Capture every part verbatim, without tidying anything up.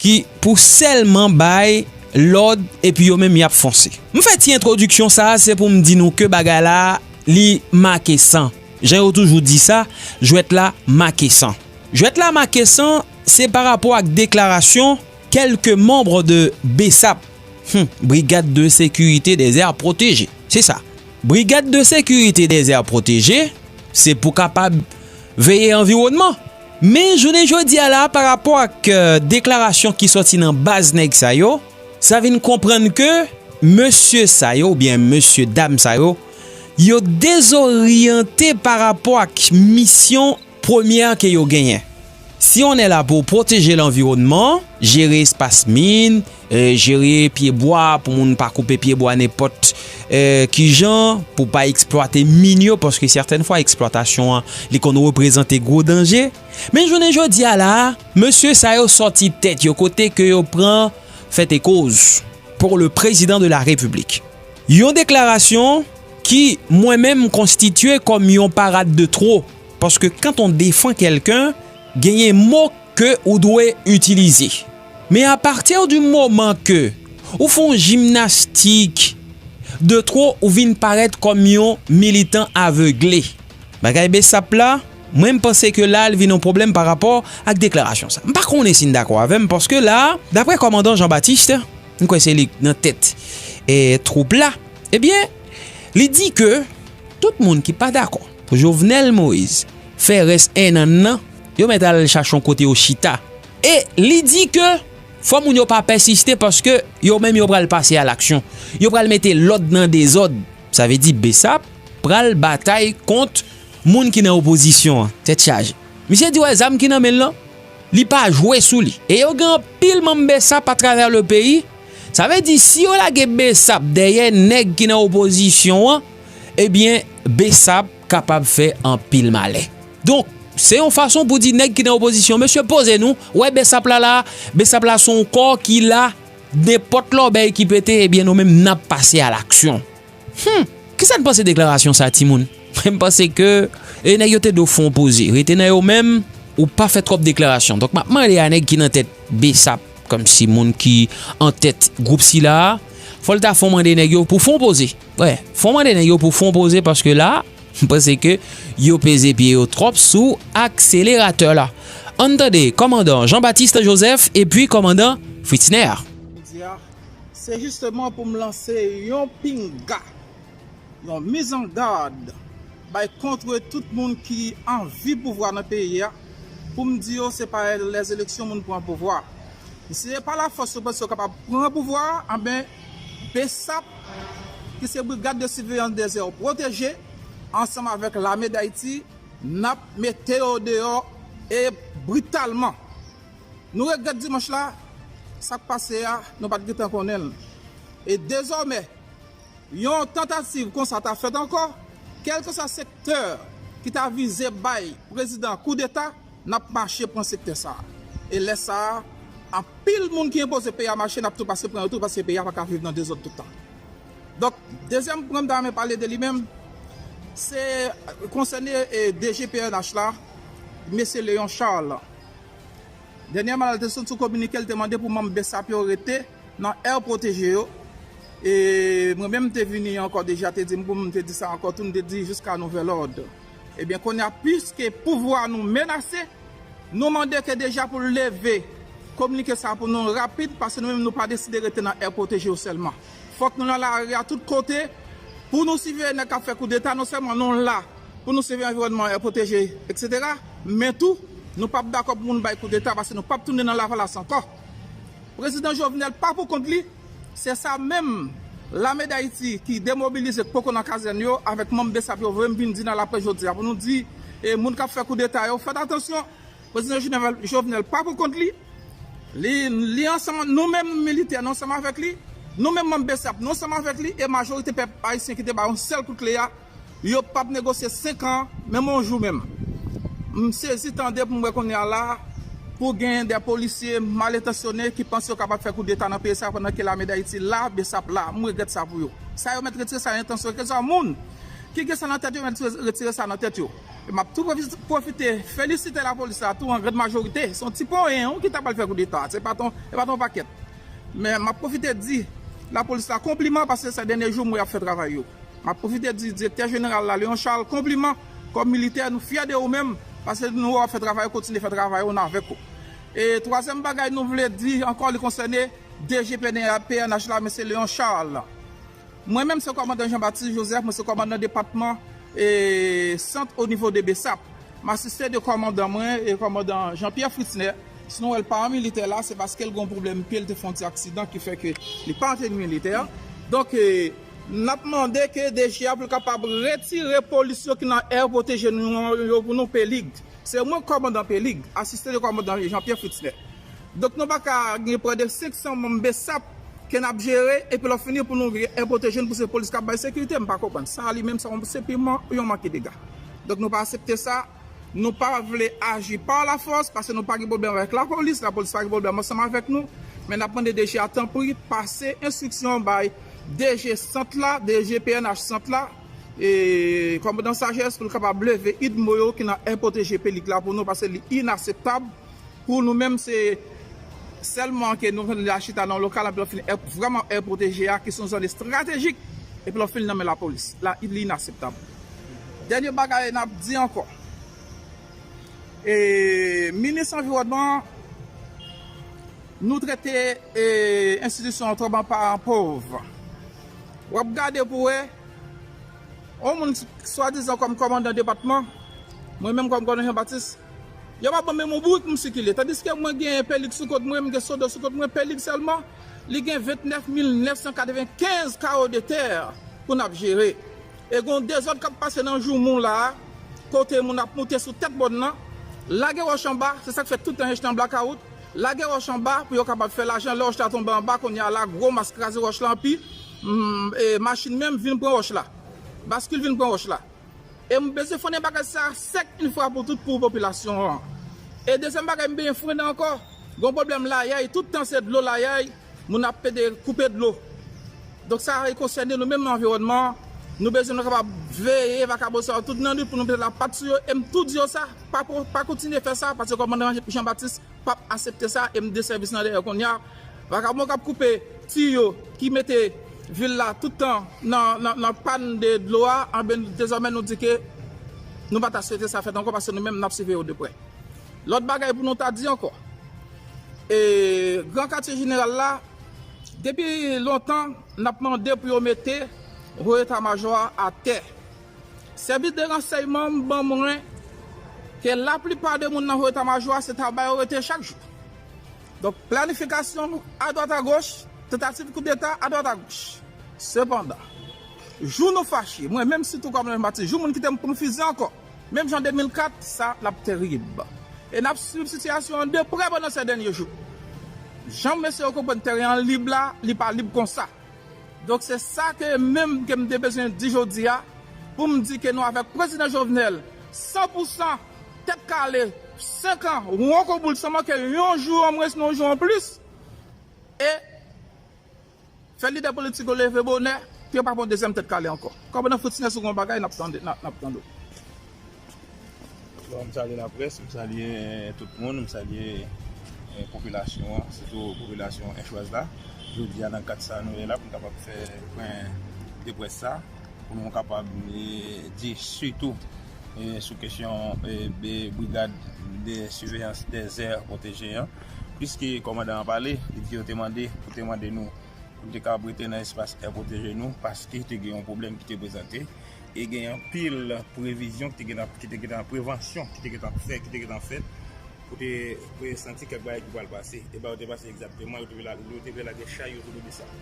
ki pou sèlman bay lòd epi yo menm y ap fonse. M fè ti entwodiksyon sa a, se pou m di nou ke bagay la, li make san. Jan yo toujou di sa, jwèt la make san. Jwèt la make san, se pa rapò ak deklarasyon kèlke manm de BSAP, hmm, Brigade de Sécurité des Aires Protégées. Se sa. Brigade de Sécurité des Aires Protégées, se pou kapab veye anviwònman. Men jounen jodi a la, pa rapò ak, euh, deklarasyon ki sòti nan baz nèg sa yo, sa vin konprann ke mesye sa yo, oubyen mesye dam sa yo, yo dezoryante pa rapò ak misyon premyè ke yo genyen. Si on est là pour protéger l'environnement, jere espas min, euh, jere pyebwa pou moun pa koupe pyebwa nenpòt, euh, kijan, pou pa eksplwate min yo, paske sètèn fwa eksplwatasyon an, li konn reprezante gwo danje. Men jounen jodi a la, mesye sa yo sòti tèt yo kote ke yo pran fèt e koz pour le président de la République. Yon deklarasyon ki mwen menm konstitye kòm yon parad de tro, paske quand on défend quelqu'un, genyen mo ke ou dwe itilize. Men à partir du moment ke ou fè yon jimnastik de tro, ou vin parèt kòm yon militan avegle. Bagay BSAP la, mwen m panse ke la l vin yon pwoblèm pa rapò ak deklarasyon sa. M pa konnen si n dakò avè m, paske la, daprè kòmandan Jean Baptiste, m kwè se li k nan tèt, e, twoup la, ebyen, li di ke tout moun ki pa dakò pou Jovenel Moïse fè rès en an nan, yo mèt al chache yon kote yo chita. E li di ke fò moun yo pa pèsiste paske yo menm yo pral pase a laksyon. Yo pral mete lòd nan dezòd. Sa vle di BSAP pral batay kont moun ki nan opozisyon an. Tèt chaje. Misye di w wè zam ki nan men l lan, li pa jwe sou li. E yo gen anpil manm BSAP atravè le peyi. Sa vle di si yo lage BSAP dèyè nèg ki nan opozisyon an, ebyen BSAP kapab fè anpil malè. Donk, se yon fason pou di nèg ki nan opozisyon, mesye, poze nou, wè BSAP la la, BSAP la se yon kò ki la, nenpòt lòbèy ki pete, ebyen nou menm n ap pase a laksyon. Hmm, kisa n panse deklarasyon sa, timoun? Mwen m panse ke, e, nèg yo te dwe fè yon poze, rete nan yo menm, ou pa fè twòp deklarasyon. Donk, m ap mande a nèg ki nan tèt BSAP, kòmsi moun ki an tèt gwoup sila a, fò l ta fè yon mande nèg yo pou fè yon poze. Wè, fò yon mande nèg yo pou fè yon poze, paske la, m panse ke yo peze pye yo twòp sou akseleratè la. Ann tande kòmandan Jean Baptiste Joseph epi kòmandan Fritzner. Jodi a, se jisteman pou m lanse yon pinga, yon mizangad bay kont tout moun ki anvi pouvwa nan peyi a, pou m di yo se pa lèzeleksyon moun pran pouvwa. Si se pa lafòs yo panse yo kapab pran pouvwa a, anben, BSAP, ki se Brigade de Surveillance des Aires Protégées, ansanm avèk Lame Dayiti, n ap mete yo deyò e britalman. Nou regrèt dimanch la, sa k pase a, nou pa t gentan konnen l. E dezòmè, yon tantativ konsa ta fèt ankò, kèlkeswa sektè ki ta vize bay prezidan koudeta, n ap mache pran sektè sa a. E lè sa a, anpil moun ki enpoze peyi a mache, n ap tou pase pran yo tou, paske peyi a pa ka viv nan dezòd tout tan. Donk, dezyèm pwen m ta renmen pale de li menm, se konsène, e, D G P N H la, mesye Léon Charles. Dènyèman, l te sot sou kominike, l te mande pou manm BSAP yo rete nan air protégé yo. E mwen menm, m te vini ankò deja, te di m pou m te di sa ankò tou, m te di jiska nouvèl òd. Ebyen, kounye a, piske pouvwa nou menase, nou mande ke deja pou l leve kominike sa pou nou rapid, paske nou menm, nou pa deside rete nan air protégé yo sèlman. Fòk nou nan lari a tout kote pou nou siveye nèg k ap fè koudeta, non sèlman nou la pou nou siveye anviwònman, air protégé, etsetera, men tou, nou p ap dakò pou moun bay koudeta, paske nou p ap tounen nan Lavalas ankò. Prezidan Jovenel pa pou kont li, se sa menm Lame Dayiti ki demobilize, k poko nan kazèn yo, avèk manm BSAP yo voye m vin di nan laprès jodi a, pou nou di, e, moun k ap fè koudeta yo, fèt atansyon, prezidan Jovenel, Jovenel pa pou kont li, li, li ansanm, nou menm militè, nou ansanm avèk li, nou menm manm BSAP, nou ansanm avèk li, e majorite pèp ayisyen ki te ba yon sèl kout kle a, yo p ap negosye senk an, menm yon jou menm. M sezi tande pou m wè kounye a la, pou gen de polisye malentansyone ki panse yo kapab fè koudeta nan peyi sa, pandan ke Lame Dayiti la, BSAP la, m regrèt sa pou yo. Sa yo mèt retire, sa yo entansyon, kèlkeswa moun ki gen sa nan tèt yo, men retire, retire sa nan tèt yo. E m ap tou pwofi-, pwofite felisite lapolis la tou an grann majorite. Se yon ti ponyen wi ki ta pral fè koudeta. Se pa t yon, se pa t yon pakèt. Men m ap pwofite di lapolis la konpliman paske se dènye jou m wè y ap fè travay yo. M ap pwofite di direktè jeneral la, Léon Charles, konpliman. Kòm militè, nou fyè de ou menm paske nou wè w ap fè travay, kontinye fè travay ou, n avèk ou. E twazyèm bagay nou vle di ankò, li konsène D G P N H la, mesye Léon Charles. Mwen menm se kòmandan Jean Baptiste Joseph, mwen se kòmandan depatman e sant o nivo de BSAP. M asiste de kòmandan mwen e kòmandan Jean Pierre Fritzner. Si nou wè l pa an militè la, se paske l gen yon pwoblèm pye, l te fè yon ti aksidan ki fè ke li pa an teni militè. Donk, e, n ap mande ke D G a pou l kapab retire polis yo ki nan air protégé nou yo pou nou, Pelig. Se mwen k kòmandan Pelig, asiste de kòmandan Jean Pierre Fritzner. Donk nou pa ka gen prè de senk san manm BSAP ke n ap jere, epi lè w fini pou nou gen air protégé n pou se polis k ap bay sekirite, m pa konprann. Sa li menm, se yon, se piman yon manke dega. Donk nou pa aksepte sa. Nou pa vle aji pa lafòs, paske nou pa gen pwoblèm avèk lapolis, lapolis pa gen pwoblèm ansanm avèk nou. Men n ap mande D G a, tanpri, pase enstriksyon bay D G sant la, D G P N H sant la, e kòmandan Sajès pou l kapab leve UDMO yo ki nan air protégé Pelig la pou nou, paske li inakseptab. Pou nou menm, se sèlman ke nou la chita nan lokal, epi lè w fin air, vrèman air protégé a, ki se yon zòn estratejik, epi lè w fin nan men lapolis. La, li inakseptab. Dènye bagay n ap di ankò, e, minis anviwònman, nou trete, e, enstitisyon an twòp an paran pòv. W ap gade pou wè, yon moun swadizan kòm kòmandan depatman, mwen menm kòm kòmandan Jean Baptiste, yo pa ban m menm yon bourik pou m sikile. Tandiske mwen gen Pelig sou kont mwen, m gen Sodo sou kont mwen, Pelig sèlman, li gen vennèf mil nèf san katrevenkenz kawo de tè pou n ap jere. E gen yon dezòd k ap pase nan Joumou la a, kote moun ap moute sou tèt mòn nan, lage wòch anba, se sa k fè tout tan Echtan blakawout, lage wòch anba pou yo kapab fè lajan, lè wòch la tonbe anba, kounye a la, gwo mas kraze wòch la anpi, mm, e machin menm vin pran wòch la. Baskil vin pran wòch la. E m bezwen fè konnen bagay sa sèk yon fwa pou tout pou popilasyon an. E dezyèm bagay, m bezwen frennen ankò. Gon pwoblèm layay, tout tan se dlo layay, moun ap pede koupe dlo. Donk sa e konsène nou menm nan anviwònman an. Nou bezwen nou kapab veye vakabon sa yo tout nan nwit pou nou mete lapat sou yo. E m tou di yo sa, pa, pa kontinye fè sa, paske kòmandan Jean Baptiste p ap aksepte sa, e m de sèvis nan dèyè kounye a. Vakabon k ap koupe tiyo ki mete vil la tout tan nan, nan, nan pàn de dlo a, anben dezòmè nou di ke nou pa ta swete sa fèt ankò paske nou menm n ap siveye yo de prè. Lòt bagay pou nou ta di ankò, e, Gran Katye Jeneral la, depi lontan, n ap mande pou yo mete wo eta majò a atè. Sèvis de ransèyman ban mwen ke laplipa de moun nan wo eta majò a se taba yo rete chak jou. Donk, planifikasyon adwat agoch, tantativ koudeta adwat agoch. Sepandan, jou nou fache, mwen menm sitou kòm Jean Baptiste, jou moun kite m pran fizi ankò, menm jan de mil kat, sa l ap terib. E n ap swiv sitiyasyon an de prè pandan se dènye jou. Jan mesye yo konprann teren an lib la, li pa lib konsa. Donk, se sa ke menm ke m te bezwen di jodi a, pou m di ke nou avèk Prezidan Jovenel, san pou san, tèt kale, senk an, wonkoboul, san manke yon jou an mwens, non, yon jou an plis, e fè lidè politik yo leve bonè, pou yo pa pran dezyèm tèt kale ankò. Kòmandan Fritzner, si w gen yon bagay, n ap tande, n ap, n ap tande w. Bon, m salye laprès, m salye, eh, tout moun, m salye, eh, popilasyon an, sitou popilasyon enchwaz la. Jodi a, nan kad sa nou ye la, pou n kapab fè pwen de près sa, pou nou kapab, eh, di sitou, eh, sou kesyon, eh, be-, brigad de siveyans dèzè pwoteje an. Pliske kòmandan an pale, li di yo te mande, yo te mande nou pou n te ka rete nan espas air protégé nou, paske te gen yon pwoblèm ki te prezante, e gen anpil previzyon ki te gentan, ki te gentan, prevansyon ki te gentan fè, ki te gentan fèt, pou te, pou te santi kèk bagay ki pral pase. E bagay yo te pase egzakteman, yo te vle la, yo te vle lage chay yo sou do BSAP.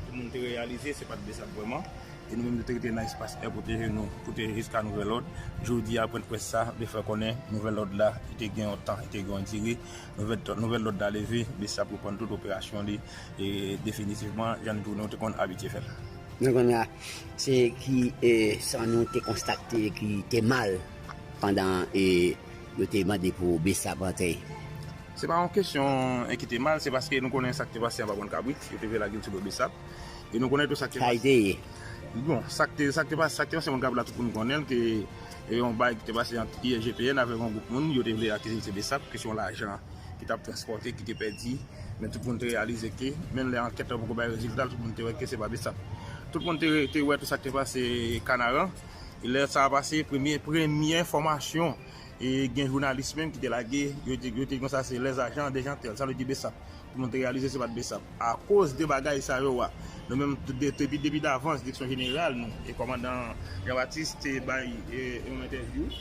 Tout moun te reyalize, se pa t BSAP vrèman. E nou menm, nou te rete nan espas air protégé nou, pou te jiska nouvèl òd. Jodi a, pwen de près sa, vle fè konnen nouvèl òd la, li te gen yon tan, li te gen yon dire. Nouvèl, nouvèl òd la leve, BSAP reprann tout operasyon li, e definitivman, jan nou tounen, nou te konn abitye fè l. Nou konnen se ki, e, sa nou te konstate ki te mal pandan, e, yo te mande pou BSAP antre? Se pa yon kesyon, e, ki te mal, se paske nou konnen sa k te pase anba Bòn Kabrit, yo te vle lage l sou do BSAP. E nou konnen tou sa k te pase. Sa l te ye. Bon, sa k te, sa k te pase, sa k te pase, moun k ap la, tout moun konnen l, te, e yon bagay ki te pase ant I L G P N avèk yon gwoup moun, yo te vle akize l se BSAP, kesyon lajan ki t ap transpòte, ki te pèdi, men tout moun te reyalize ke, menm lè ankèt la poko bay rezilta, tout moun te wè ke se pa BSAP. Tout moun te, te wè tout sa k te pase Kanaran, e lè sa a pase, premye, premye enfòmasyon, e gen jounalis menm ki te lage, yo te, yo te di konsa se les agents de Jeantel, sa vle di BSAP. Pou nou te reyalize se pa t BSAP. Akoz de bagay sa yo a, nou menm, de, depi, depi davans, Direksyon Jeneral nou, e kòmandan Jean Baptiste te bay, e, yon entèvyou,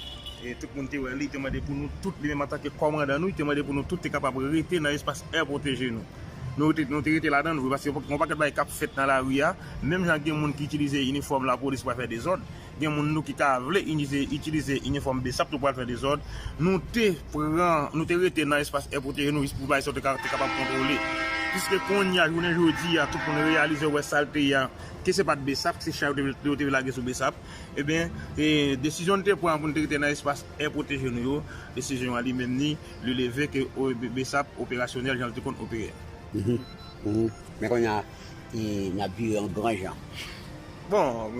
e tout moun te wè li, te mande pou nou tout, li menm antanke kòmandan nou, li te mande pou nou tout te kapab rete nan espas air protégé nou. Nou te, nou te rete ladan l vre, paske yon pakèt bagay k ap fèt nan lari a, menm jan gen moun ki itilize inifòm lapolis pou al fè dezòd, gen moun nou ki ka vle itilize, itilize inifòm BSAP tou pou al fè dezòd. Nou te pran, nou te rete nan espas air protégé nou, pou bagay sa yo te ka, te kapab kontwole. Piske kounye a, jounen jodi a, tout moun reyalize wè sa l te ye a, ke se pa t BSAP, se cha yo te, yo te lage sou BSAP. Ebyen, e, desizyon n te pran pou n te rete nan espas air protégé nou yo, desizyon an li menm ni, li leve ke o, BSAP operasyonèl jan l te konn opere. Mhm. Mhm. Men kounye a, e, n ap vire an gran jan. Bon,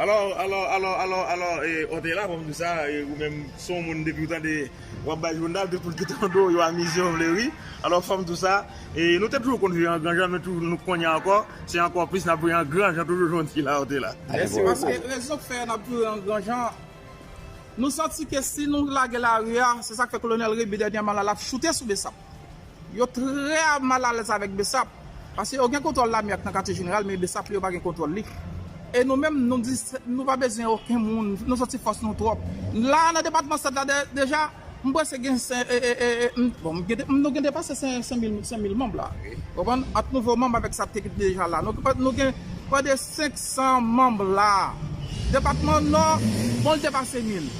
alò, alò, alò, alò, alò, e, Otela, fò m di w sa, e, ou menm, se yon moun depi w tande, w ap bay jounal, tout moun ki tande w, yo amize w vle ri. Alò, fò m di w sa, e, nou te toujou konn vire an gran jan, nou toujou, nou kounye a ankò, se ankò plis n ap vire an gran jan toujou jodi la, Otela. Mèsi, paske rezon k fè n ap vire an gran jan, nou santi ke si nou lage lari a, se sa k fè Kolonèl Rébu dènyèman la, l ap choute sou BSAP. Yo trè malalèz avèk BSAP. Paske yo gen kontwòl Lamyak nan katye jeneral, men BSAP li, yo pa gen kontwòl li. E nou menm, nou di, nou pa bezwen okenn moun, nou santi fòs nou twòp. La, nan depatman Sid la, de-, deja, m panse gen, sen- e, e, e, e, m- bon, m gen de- m- nou gen depase sen- senk mil, senk mil manm la. Konprann? Ant nouvo manm avèk sa k te deja la. Nou, nou gen prè de senk san manm la. Depatman Nò, bon, l depase mil.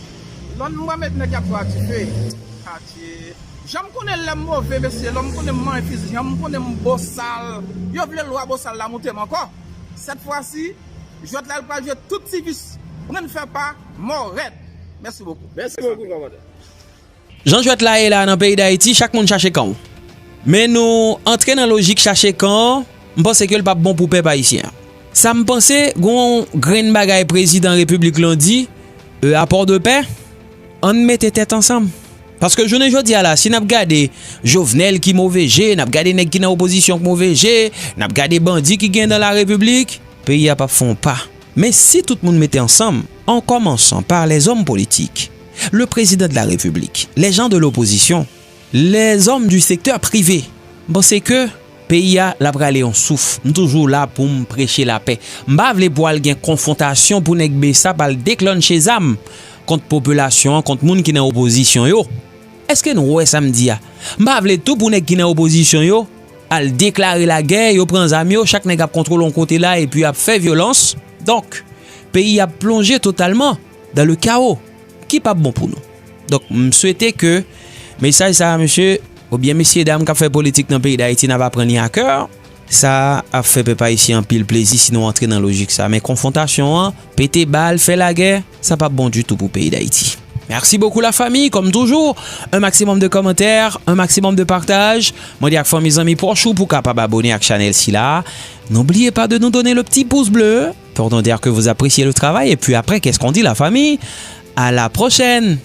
Lòn m wè met nèg y ap jwe a dife. Adye. Jan m konnen lè m move, mesye, lè m konnen m manyen fizi, jan m konnen m bosal, yo vle lwa bosal la moute m ankò. Sèt fwa si, jwèt la, l pral jwe tout ti vis, pran fè pa, mò rèd. Mèsi bokou. Mèsi bokou, kòmandan. Jan jwèt la ye la nan peyi Dayiti, chak moun chache kan w. Men nou antre nan lojik chache kan an, m panse ke l p ap bon pou pèp ayisyen an. Sa m panse, gon grenn bagay prezidan repiblik lan di, e, apò de pè, ann mete tèt ansanm. Paske jounen jodi a la, si n ap gade Jovenel ki move je, n ap gade nèg ki nan opozisyon k move je, n ap gade bandi ki gen dan la repiblik, peyi a p ap fè yon pa. Men si tout moun mete ansanm, an kòmansan pa lèzòm politik, le président de la République, les gens de l'opposition, les hommes du secteur privé, m panse ke peyi a, l ap rale yon souf. M toujou la pou m preche lapè. M pa vle pou al gen konfwontasyon pou nèg BSAP al deklannche zam kont popilasyon an, kont moun ki nan opozisyon yo. Èske nou wè sa m di a? M pa vle tou pou nèg ki nan opozisyon yo al deklare lagè, yo pran zam yo, chak nèg ap kontwole yon kote la epi ap fè vyolans. Donk, peyi ap plonje totalman dans le chaos, ki p ap bon pou nou. Donk, m swete ke mesaj sa a, mesye, oubyen mesye dam k ap fè politik nan peyi Dayiti, n ap aprann li a kè. Sa ap fè pèp ayisyen anpil plezi si nou antre nan lojik sa. Men konfwontasyon an, pete bal, fè lagè, sa p ap bon ditou pou peyi Dayiti. Merci beaucoup la famille, comme toujours, un maximum de commentaires, un maximum de partage. Mwen di ak fanmi, zanmi, pwòch ou pou kapab abone ak chanèl sila. N'oubliez pas de nous donner le petit pouce bleu pour nous dire que vous appréciez le travail. Et puis après, qu'est-ce qu'on dit la famille? À la prochaine.